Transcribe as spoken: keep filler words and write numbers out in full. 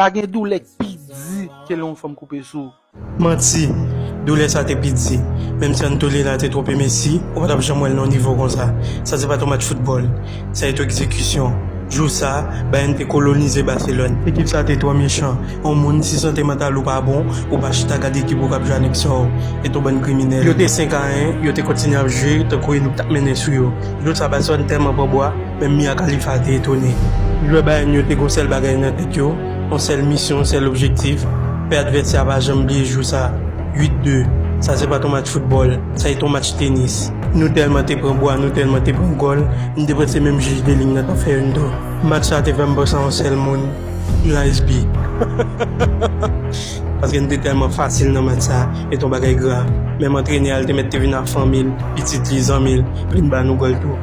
Pa gen doulè k pi di ke lè yon fanm koupe sou ou. Manti. Doulè sa te pi di. Menm si Anthony la te twonpe Messi, ou pa t ap janm wè l nan yon nivo konsa. Sa se pa t yon match foutbòl. Sa se t yon egzekisyon. Jou sa, Bayern te kolonize Barcelone. Ekip sa te twò mechan. Yon moun, si sante mantal ou pa bon, ou pa chita gade ekip ou k ap jwe anèk sa w. E t yon bann kriminèl. Yo te senk a en, yo te kontinye ap jwe tankou Renault t ap mennen sou yo. Jou sa, Barcelone tèlman pran bwa, menm Mia Khalifa te etone. Jwè Bayern yo te gen yon sèl bagay nan tèt yo, yon sèl misyon, yon sèl objektif, fè advèsè a pa janm bliye jou sa. Uit de. Sa se pa t yon match foutbòl, sa se t yon match tenis. Nou tèlman te pran bwa, nou tèlman te pran gòl, m te panse menm jij de liy nan t ap fè youn tou. Match sa te fè m panse a yon sèl moun, Nice B. Paske n te tèlman fasil nan match sa, e t yon bagay grav. Menm antrenè a, l te mèt te vin ak fanmi l, pitit li, zanmi l, pou vin ba nou gòl tou.